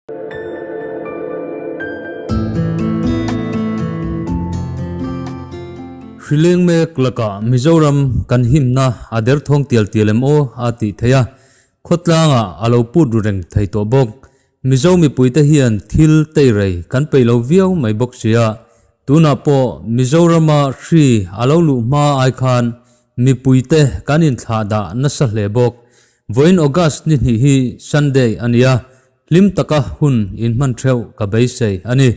Hrileng mek lakah Mizoram kan himna a derthawng tial tial em aw a tih theih a, khawtlangah a lo put ru reng thei tawh bawk. Mizo mipuite hian thil teirei kan peih lo viau mai bawk sia, tunah pawh Mizorama hri a lo luh hma ai khan mipuite kan inthlah dah nasa hle bawk. Vawiin August ni hnih hi Sunday a nia, Hlim taka hun inhman theuh ka beisei a ni.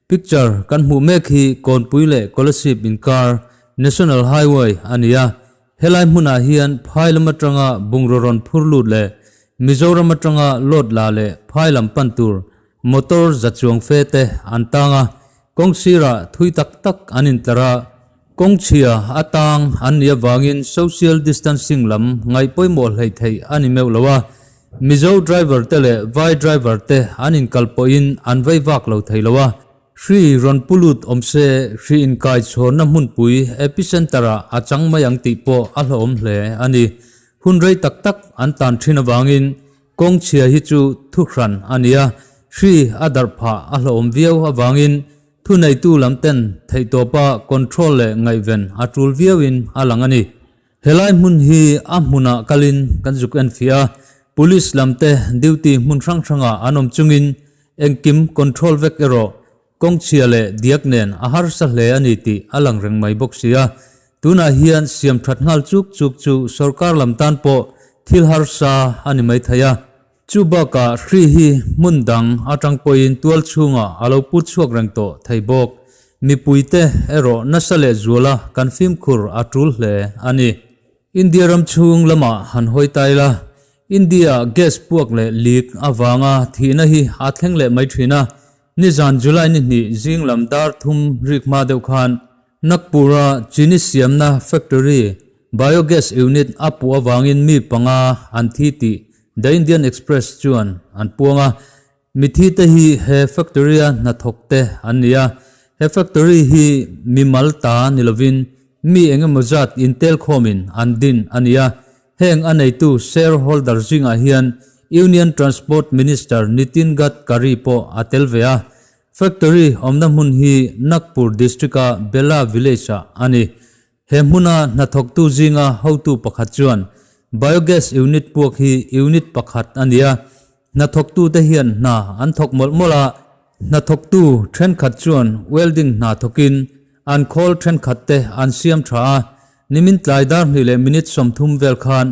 Picture kan hmuh mek hi Kawnpui leh Kolasib inkar National Highway a ni a, helai hmunah hian phai lam atanga bungraw rawn phur lut leh Mizoram atanga load la leh phai lam pan tur motor za chuang fe te an tang a, kawng sirah thui tak tak an intlar a, kawng chhia a tang an nih avangin social distancing lam ngaih pawimawh hleih theih a ni meuh lo a. Mizo driver te leh vai driver te an inkal pawhin an vei vak lo thei lo a, hri rawn pu lut awm se hri inkai chhawnna hmunpui epicenter ah a chang mai ang tih pawh a hlauhawm hle a ni. Hun rei tak tak an tan thin avangin kawng chhia hi chu thuhran a ni a, hri a darh phah a hlauhawm viau avangin thuneitu lam ten theihtawpa control leh ngaihven a tul viauin a lang a ni. Helai hmun hi a hmunah kalin kan zuk en fiah a, Police lam te duty hmun hrang hrangah an awm chungin engkim control vek erawh kawng chhia leh diak nen a harsa hle a ni tih a lang reng mai bawk si a. Tunah hian siam that nghal chuk chuk chu sorkar lam tan pawh thil harsa a ni mai thei a. Chu bakah hri hi hmun dang atang pawhin tual chhungah a lo put chhuak reng tawh thei bawk. Mipuite erawh nasa leh zuala kan fimkhur a tul hle a ni. India ram chhung lamah han hawi ta ila, India-ah gas puak leh leak avanga thihna hi a thleng leh mai thin a. Nizan July ni hnih zing lam dar thum rik hma deuh khan Nagpur-a chini siamna factory biogas unit a puh avangin mi panga an thi tih The Indian Express chuan an puang a. Mithi te hi he factory-a hnathawk te an ni a, he factory hi mimal ta ni lovin mi eng emaw zat intelkhawmin an din a ni a. Heng a neitu shareholder zingah hian Union Transport Minister Nitin Gadkari pawh a tel ve a. Factory awmna hmun hi Nagpur district-a Bela village-ah a ni. He hmuna hnathawktu zinga hotu pakhat chuan, Biogas unit puak hi unit pakhat a ni a, hnathawktute hian hna an thawk mawlh mawlh a, hnathawktu thenkhat chuan welding hna thawkin an khawl thenkhatte an siam tha a, nimin tlai dar hnih leh minute 30 vel khan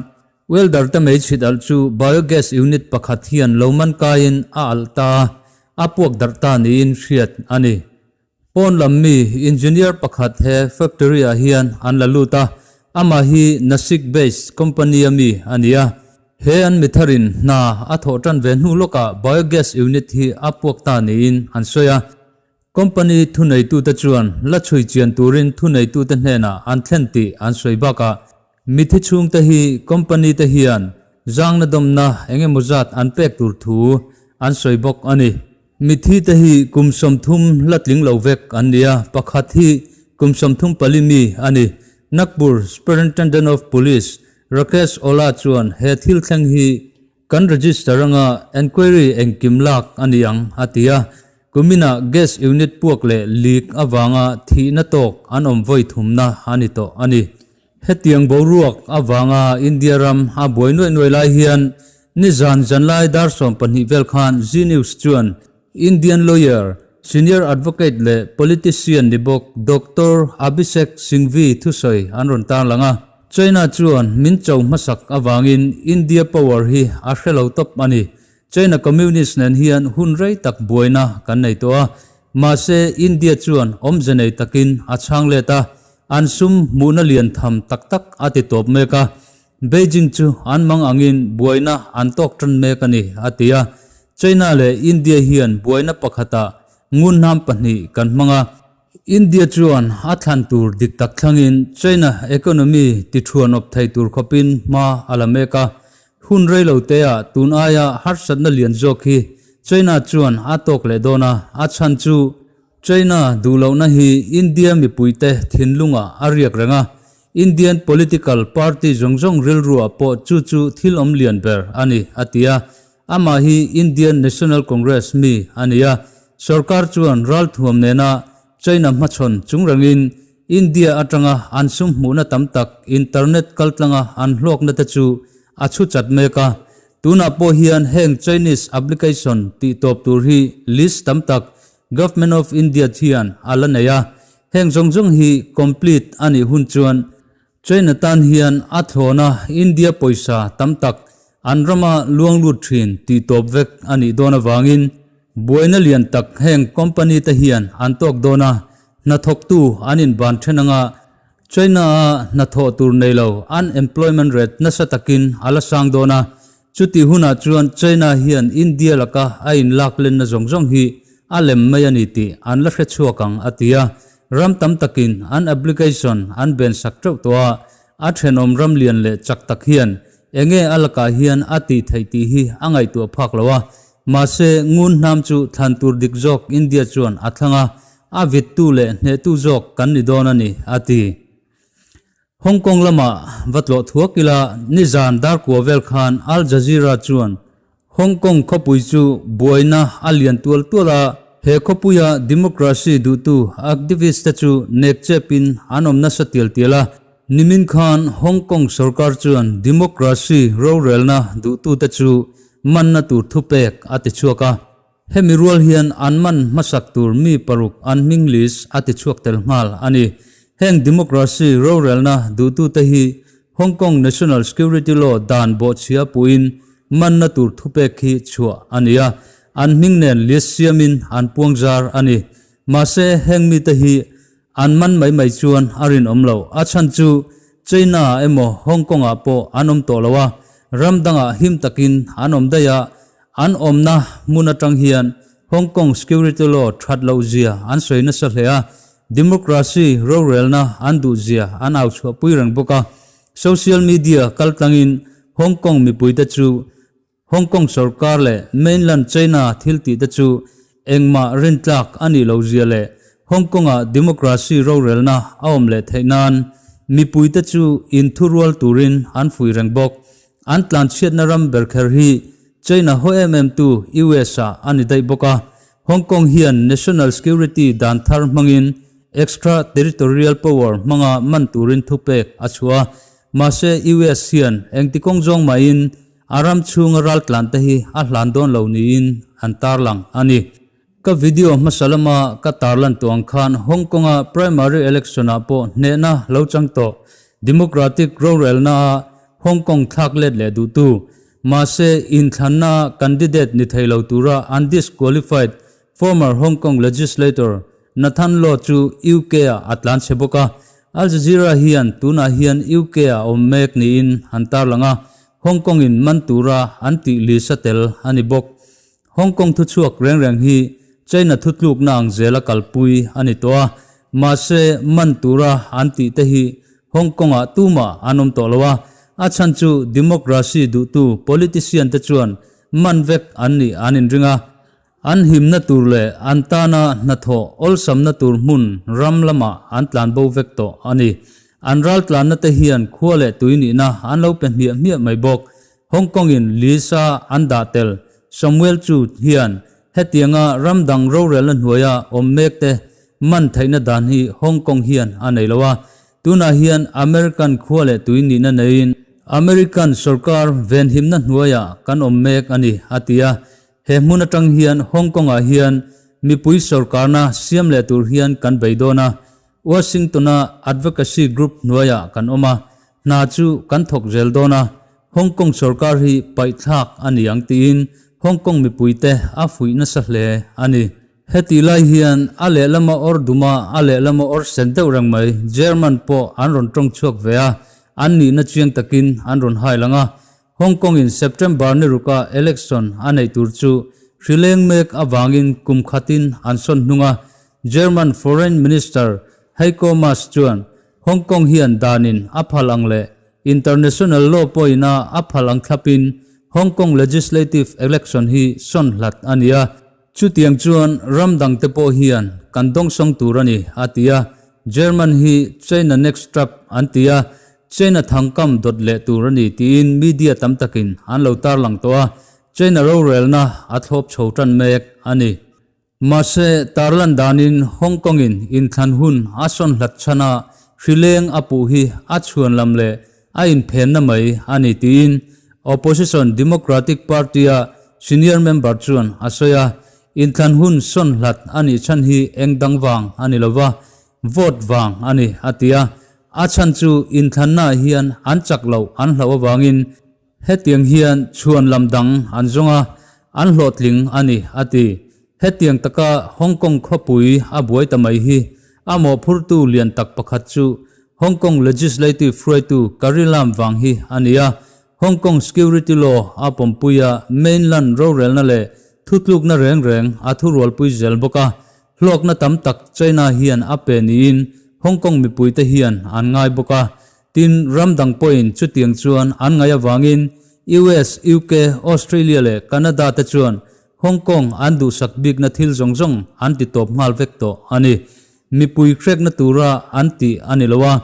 welder te mei chhit alh chu biogas unit pakhat hian lo man kaiin a alh ta a, a puak darh ta niin hriat a ni. Pawn lam mi engineer pakhat he factory ah hian an la lut a, amah hi Nasik based company a mi a ni a. He an mitharin hna a thawh tan ve hnu lawkah biogas unit hi a puak ta niin an sawi a. Company thuneitute chuan la chhui chian turin thuneitute hnenah an thlen tih an sawi bakah mithi chhungte hi company te hian zangna dawmna eng emaw zat an pek tur thu an sawi bawk a ni. Mithi te hi kum 30 la tling lo vek an ni a, pakhat hi kum 34 mi a ni. Nagpur Superintendent of Police Rakesh Ola chuan he thil thleng hi kan register anga enquiry engkim lak a ni ang a ti a. Kuminah gas unit puak leh leak avanga thihna tawk an awm vawi thumna a ni tawh a ni. Hetiang boruak avanga India ram a buai nuaih nuaih lai hian nizan zanlai dar 12 vel khan Zee News chuan Indian lawyer, senior advocate leh politician ni bawk Doctor Abhishek Singhvi thusawi an rawn tarlang a. China chuan min cho hmasak avangin India power hi a hre lo tawp a ni. China Communist nen hian hun rei tak buaina kan nei tawh a, mahse India chuan awmze nei takin a chhang let a, An sum hmuhna lian tham tak tak a ti tawp mek a, Beijing chu an mang angin buaina an tawk tan mek a ni, a ti a. China leh India hian buaina pakhatah ngunhnam pahnih kan hmang a. India chuan a thlan tur dik tak thlangin China economy ti thuanawp thei tur khawpin hma a la mek a. Hun rei lo teah tun aia harsatna lian zawk hi China chuan a tawk leh dawn a, a chhan chu China duhlohna hi India mipuite thinlungah a riak reng a, Indian political party zawng zawng rilruah pawh chu chu thil awm lian ber a ni, a ti a. Amah hi Indian National Congress mi a ni a, sorkar chuan ralthuam nena China hmachhawn chung rengin India atanga an sum hmuhna tam tak internet kaltlanga an hlawkna te chu a chhu chat mek a. Tunah pawh hian heng Chinese application tih tawp tur hi list tam tak Government of India hian a la nei a. Heng zawng zawng hi complete a nih hun chuan China tan hian a thlawna India pawisa tam tak an rama luang lut thin tih tawp vek a nih dawn avangin buaina lian tak heng company te hian an tawk dawn a, hnathawktu an inban then anga China-a hnathawh tur nei lo unemployment rate nasa takin a la sang dawn a, chutih hunah chuan China hian India laka a inlak lenna zawng zawng hi a lem mai a ni tih an la hre chhuak ang a ti a, ram tam takin an application an ben sak teuh tawh a, a thenawm ram lian leh chak tak hian enge a lakah hian a tih theih tih hi a ngaihtuah phak lo a, mahse ngun hnam chu thlan tur dik zawk India chuan a thlang a, a vittu leh hnehtu zawk kan ni dawn a ni a ti. Hong Kong lama va tlawh thuak ila nizan darkua vel khan Al Jazeera chuan Hong Kong khawpui chu buaina a lian tual tual a, he khawpuia democracy duhtu activist te chu nek chepin an awm nasa tial tial a. Nimin khan Hong Kong sorkar chuan democracy rorelna duhtute chu manna tur thupek a ti chhuak a. Hemi rual hian an man hmasak tur mi paruk an hming list a ti chhuak tel nghal a ni. Heng democracy rorelna duhtute hi Hong Kong National Security Law dan bawhchhia puhin manna tur thupek hi chhuah a ni a, an hming nen list siamin an puangzar a ni. Mahse heng mite hi an man mai mai chuan a rinawm lo. A chhan chu China ah emaw Hong Kong ah pawh an awm tawh lo a, ram dangah him takin an awm daih a, An awmna hmun atang hian Hong Kong security law that loh zia an sawi nasa hle a, democracy rorelna an duh zia an au chhuahpui reng bawk a. Social media kaltlangin Hong Kong mipuite chu Hong Kong sorkar leh mainland China thil tihte chu engmah rintlak a nih loh zia leh Hong Kong-ah democracy rorelna a awm leh theih nan mipuite chu inthurual turin an fuih reng bawk. An tlanchhiatna ram ber kher hi China haw em em tu US ah a ni daih bawk a, Hong Kong hian national security dan thar hmangin extra territorial power hmanga man turin thupek a chhuah a, mahse US hian engti kawng zawng mahin a ram chhunga raltlan te hi a hlan dawn lo niin an tarlang a ni. Ka video hmasa lama ka tarlan tawh ang khan Hong Kong-a primary election-ah pawh hnehna lo chang tawh Democratic rorelna-a Hong Kong thlak let leh duhtu mahse inthlanna candidate ni thei lo tura an disqualified former Hong Kong legislator Nathan Law chu UK-ah a tlan chhe bawk a. Al Jazeera hian tunah hian UK-ah awm mek niin an tarlang a, Hong Kong-in man tura an tih lisa tel a ni bawk. Hong Kong thuchhuak reng reng hi China thutlukna ang zela kalpui a ni tawh a, mahse man tura an tih te hi Hong Kong-ah tumah an awm tawh lo a, a chhan chu democracy duhtu politician te chuan man vek an nih an inring a, an himna tur leh an tana hnathawh awlsamna tur hmun ram lamah an tlanbo vek tawh a ni. An raltlanna te hian khua leh tui nihna an lo pe hmiah hmiah mai bawk. Hong Kong-in Lisa an dah tel Samuel Chu hian hetianga ram dang rorelna hnuaia awm mekte man theihna dan hi Hong Kong hian a nei lo a. Tunah hian American khua leh tui nihna neiin American sorkar venhimna hnuaiah kan awm mek a ni, a ti a. He hmun atang hian Hong Kong-ah hian mipui sorkarna siam leh tur hian kan bei dawn a. Washington-a advocacy group hnuaiah kan awm a, Hna chu kan thawk zel dawn a, Hong Kong sorkar hi paihthlak a ni ang tiin Hong Kong mipuite a fuih nasa hle a ni. Hetih lai hian a lehlama awr duma a lehlama awr sen deuh reng mai German pawh an rawn tawng chhuak ve a, an nihna chiang takin an rawn hai lang a. Hong Kong in September ni ruka election a neih tur chu hri leng mek avangin kum khatin an sawn hnung a, German Foreign Minister Heiko Maas chuan Hong Kong hian danin a phal ang leh international law pawhina a phal ang thlapin Hong Kong legislative election hi sawn hlat a ni a, chutiang chuan ram dangte pawh hian kan dawngsawng tur a ni, a ti a. German hi China next trap an ti a, China thangkam dawt leh tur a ni tiin media tam takin an lo tarlang tawh a. China rorelna a thlawp chho tan mek a ni. Mahse, tarlan danin Hong Kong-in inthlan hun a sawn hlat chhan a, hri leng a puh hi a chhuan lam leh a inphenna mai a ni tiin Opposition Democratic Party-a senior member chuan a sawi a, inthlan hun sawn hlat a nih chhan hi eng dang vang a ni lo va, vote vang a ni a ti a, a chhan chu inthlannaah hian an chak loh an hlauh avangin Hetiang hian chhuan lam dang an zawng a, an hlawhtling a ni, a ti. Hetiang taka Hong Kong khawpui a buai ta mai hi a mawhphurtu lian tak pakhat chu Hong Kong Legislative hruaitu Carrie Lam vang hi a ni a, Hong Kong Security Law a pawmpui a, mainland rorelna leh thutlukna reng reng a thurualpui zel bawk a, hlawkna tam tak China hian a pe niin Hong Kong mipuite hian an ngai bawk a. Tin, ram dang pawhin chutiang chuan an ngaih avangin US, UK, Australia leh Canada te chuan Hong Kong an duhsak bikna thil zawng zawng an ti tawp nghal vek tawh a ni. Mipui hrekna tura an tih a ni lo a,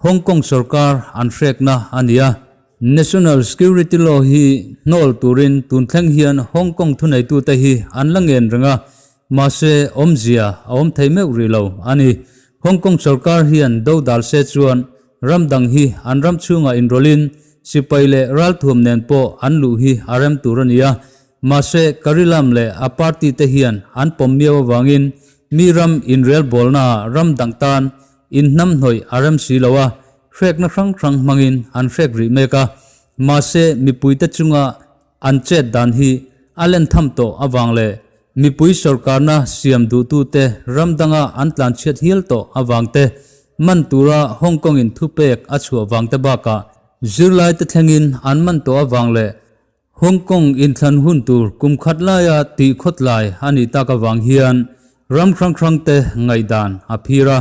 Hong Kong sorkar an hrekna a ni a. National Security Law hi hnawl turin tun thleng hian Hong Kong thuneitute hi an la ngen reng a, Mahse, awmzia a awm thei meuh rih lo a ni. Hong Kong sorkar hian do dal se chuan ram dang hi an ram chhungah inrawlhin sipai leh ralthuam nen pawh an luh hi a rem tur a ni a. Mahse, Carrie Lam leh a party te hian an pawm miau avangin mi ram inrelbawlnaah ram dang tan inhnamhnawih a rem si lo a, hrekna hrang hrang hmangin an hrek rih mek a. Mahse, mipuite chunga An chet dan hi a len tham tawh avang leh mipui sorkarna siam duhtute ram danga an tlanchhiat hial tawh avang te, man tura Hong Kong-in thupek a chhuah vang te bakah zirlaite thlengin an man tawh avang leh Hong Kong inthlan hun tur kum khat laia tih khawtlai a nih tak avang hian ram hrang hrangte ngaihdan a phir a.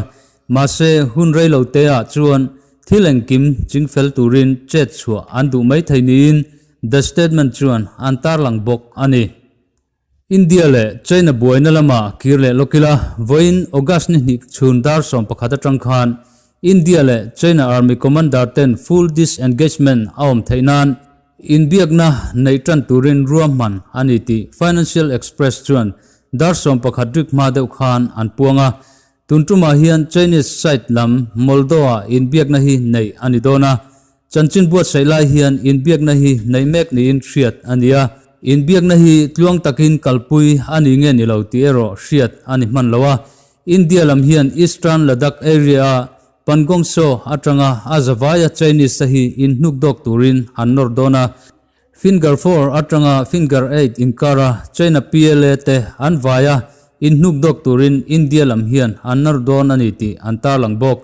Mahse, hun rei lo te ah chuan thil engkim chingfel turin chet chhuah an duh mai thei niin The Statement chuan an tarlang bawk a ni. India leh China buaina lama kir leh lawk ila, vawiin August ni hnih chhun dar 11 atang khan India leh China Army Commander ten full disengagement a awm theih nan inbiakna neih tan turin ruahman a ni tih Financial Express chuan dar 11 rik hma deuh khan an puang a. Tun tumah hian Chinese side lam Moldoa inbiakna hi neih a ni dawn a. Chanchin buatsaih lai hian inbiakna hi neih mek niin hriat a ni a, inbiakna hi tluang takin kalpui a ni nge ni lo tih erawh hriat a ni hman lo a. India lam hian Eastern Ladakh area-a Pangong Tso atanga a zavaia Chinese-te hi inhnuk dawk turin an nawr dawn a. Finger four atanga Finger eight inkara China PLA te an vai a, inhnuk dawk turin India lam hian an nawr dawn a ni tih an tarlang bawk.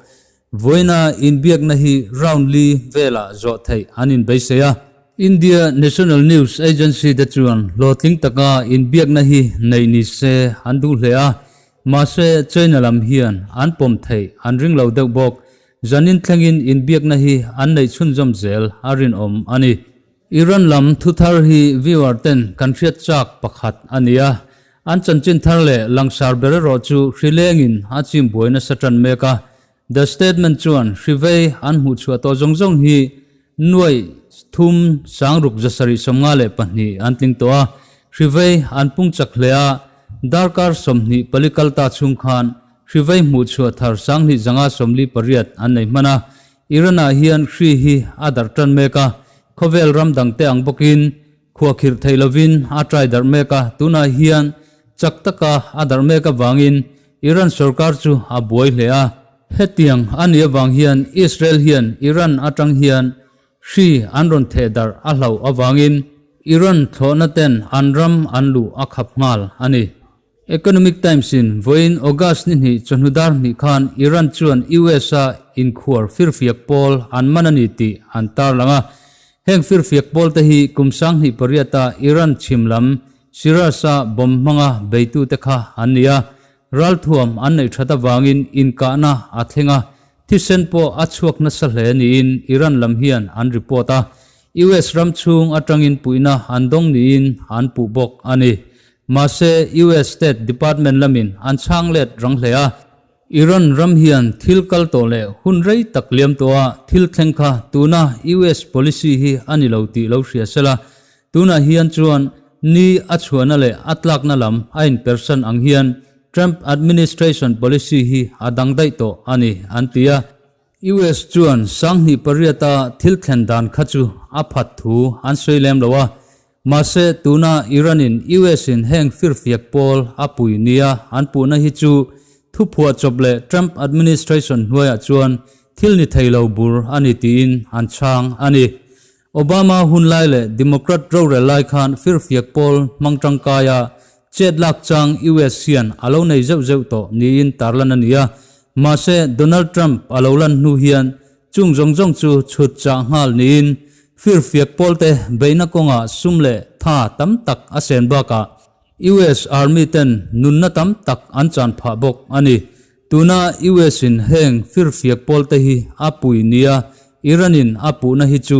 Vawiina inbiakna hi round li velah zawh theih an inbeisei a. India National News Agency te chuan hlawhtling taka inbiakna hi neih ni se an duh hle a, mahse China lam hian an pawm theih an ring lo deuh bawk. Zanin thlengin inbiakna hi an neih chhunzawm zel a rinawm a ni. Iran lam thuthar hi viewer ten kan hriat chak pakhat a ni a, an chanchin thar leh langsar ber erawh chu hri lengin a chim buai nasa tan mek a. The Statement chuan hri vei an hmuh chhuah tawh zawng zawng hi nuaih thum sangruk 752 an tling tawh a, hri vei an pung chak hle a, darkar 24 kal ta chhung khan Hri vei hmuh chhuah thar 2548 an nei hman a, Iran-ah hian hri hi a darh tan mek a, khawvel ram dangte ang bawkin khuahkhirh theih lovin a trai darh mek a, tunah hian chak taka a darh mek avangin Iran sorkar chu a buai hle a. Hetiang a nih avang hian Israel hian Iran atang hian hri an rawn theh darh a hlauh avangin Iran thlawhna ten an ram an luh a khap nghal a ni. Economic Times-in vawiin August ni hnih chawhnu dar hnih khan Iran chuan US-a inkhuar firfiak pawl an man a ni tih an tarlang a. Heng firfiak pawlte hi kum 2008-a Iran chhim lam Shiraz-a bomb hmanga beitute kha an ni a. Ralthuam an neih that avangin inkahna a thleng a, thisen pawh a chhuak nasa hle niin Iran lam hian an report a. US ram chhung atangin puihna an dawng niin an puh bawk a ni. Mahse, US State Department lamin an chhang let rang hle a. Iran ram hian thil kal tawh leh hun rei tak liam tawha thil thleng kha tuna US policy hi a ni lo tih lo hria sela. Tunah hian chuan ni a chhuahna leh a tlakna lam a inpersan ang hian Trump administration policy hi a dang daih tawh a ni, an ti a. US chuan 1800-a thil thlen dan kha chu a phat thu an sawi lem lo a, mahse tuna Iran-in US-in heng firfiak pawl a pui nia an puhna hi chu thuphuah chawp leh Trump administration hnuaiah chuan thil ni thei lo bur a ni tiin an chhang a ni. Obama hun lai leh Democrat rorel lai khan firfiak pawl hmang tangkaia chet lak chang US hian a lo nei zeuh zeuh tawh niin tarlan a ni a. Mahse, Donald Trump a lo lan hnu hian chung zawng zawng chu chhut chah nghal niin firfiak pawlte beihna kawngah sum leh tha tam tak a sen bakah US Army ten nunna tam tak an chan phah bawk a ni. Tuna US in heng firfiak pawlte hi a pui nia Iran in a puhna hi chu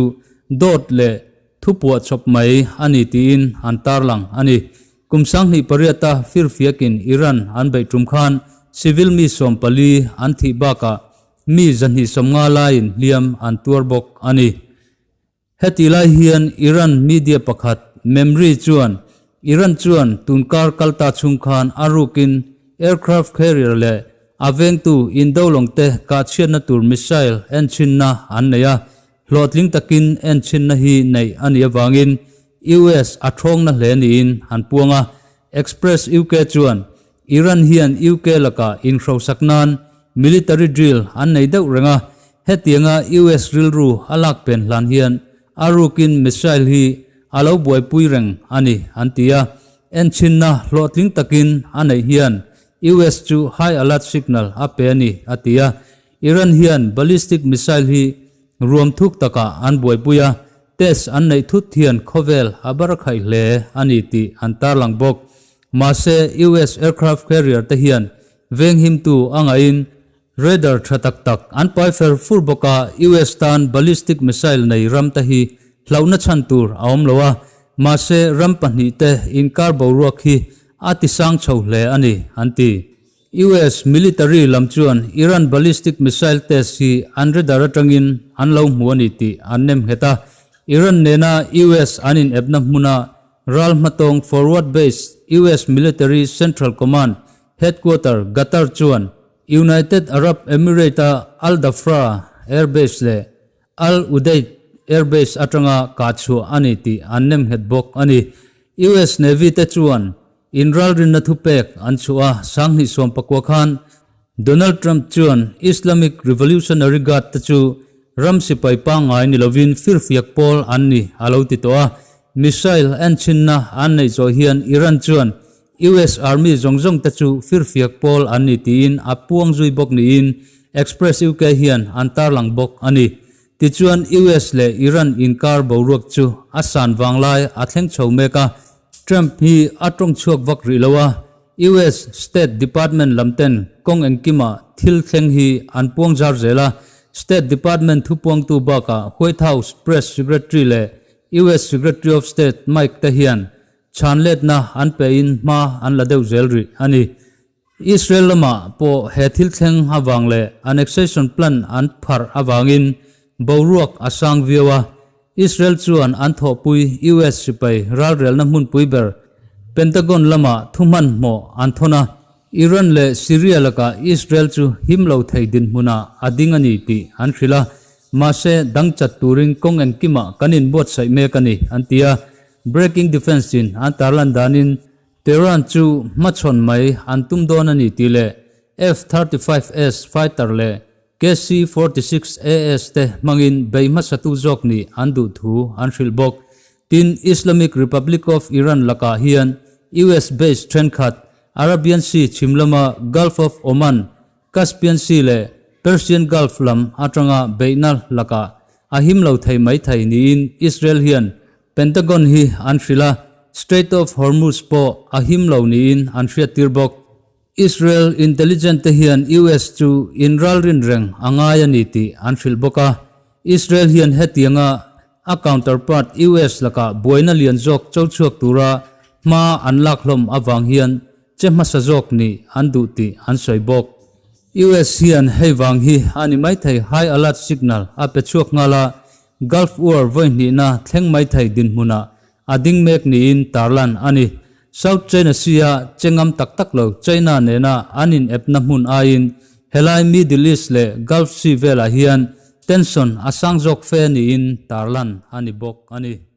dawt leh thupuah chawp mai a ni tiin an tarlang a ni. Kum 1800 a firfiak in Iran an beih tum khan civil mi 14 an thih bakah mi 250 laiin hliam an tuar bawk a ni. Heti lai hian Iran media pakhat Memri chuan Iran chuan tunkar kalta chhung khan a rukin aircraft carrier leh a vengtu indolawng te kahchhiatna tur missile enchhinna an nei a, hlawhtling takin enchhinna hi neih a nih avangin US a thawngna hle niin an puang a. Express UK chuan Iran hian UK lakah inhrosak nan military drill an nei deuh reng a, hetianga US rilru a lak pen hlan hian a rukin missile hi a lo buaipui reng a ni an ti a, enchhinna hlawhtling takin a neih hian US chu high alert signal a pe a ni a ti a, Iran hian ballistic missile hi ruam thuk takah an buaipui a, test an neih thut hian khawvel a bar khaih hle a ni tih an tarlang bawk. Mahse, US aircraft carrier te hian venghimtu a ngaihin radar tha tak tak an pai fer fur bawk a, US tan ballistic missile nei ram te hi hlauhna chhan tur a awm lo a, mahse ram pahnih te inkar boruak hi a tisang chho hle a ni, an ti. US military lam chuan Iran ballistic missile test hi an radar atangin an lo hmu a ni tih an nem nghet a. Iran nena US an inepna hmuna ral hmatawng forward base US Military Central Command headquarter Qatar chuan United Arab Emirate-a Al Dhafra Air Base leh Al Udeid Air Base atanga kah chhuah a ni tih an nem nghet bawk a ni. US Navy te chuan inralrinna thupek an chhuah a, 2019 khan Donald Trump chuan Islamic Revolutionary Guard te chu ram sipai pangngai ni lovin firfiak pawl an ni a lo ti tawh a. Missile enchhinna an neih zawh hian Iran chuan US Army zawng zawng te chu firfiak pawl an ni tiin a puang zui bawk niin Express UK hian an tarlang bawk a ni. Tichuan US leh Iran inkar boruak chu a san vanglai a thleng chho mek a, Trump hi a tawng chhuak vak rih lo a, US State Department lam ten kawng engkimah thil thleng hi an puang zar zel a, State Department thupuangtu bakah White House Press Secretary leh US Secretary of State Mike te hian Chhan letna an pein hma an la deuh zel rih a ni. Israel lamah pawh he thil thleng avang leh annexation plan an pharh avangin boruak a sang viau a. Israel chuan an thawhpui US sipai ralrelna hmunpui ber Pentagon lamah thuhmanhmawh an thawn a. Iran leh Syria lakah Israel chu him lo thei dinhmunah a ding a ni tih an hrilh a. Mahse, dang chat turin kawng engkimah kan inbuatsaih mek a ni, an ti a. Breaking Defence in an tarlan danin Tehran chu hmachhawn mai an tum dawn a ni tih leh F-35S fighter leh KC-46AS te hmangin bei hmasatu zawk nih an duh thu an hrilh bawk. Tin, Islamic Republic of Iran lakah hian US base thenkhat Arabian Sea chhim lama Gulf of Oman Caspian Sea leh Persian Gulf lam atanga beihna lakah a him lo thei mai thei niin Israel hian Pentagon hi an hrilh a, Strait of Hormuz pawh a him lo niin an hriattir bawk. Israel intelligence te hian US chu inralrin reng a ngai a ni tih an hrilh bawk a. Israel hian hetianga a counterpart US lakah buaina lian zawk cho chhuak tura hma an lak hlawm avang hian che hmasa zawk nih an duh tih an sawi bawk. US hian hei vang hi a ni maithei high alert signal a pe chhuak nghal a, Gulf War vawi hnihna thleng maithei dinhmunah a ding mek niin tarlan a ni. South China Sea-a che ngam tak tak lo China nena an inepna hmun aiin helai Middle East leh Gulf Sea velah hian tension a sang zawk fe niin tarlan a ni bawk a ni.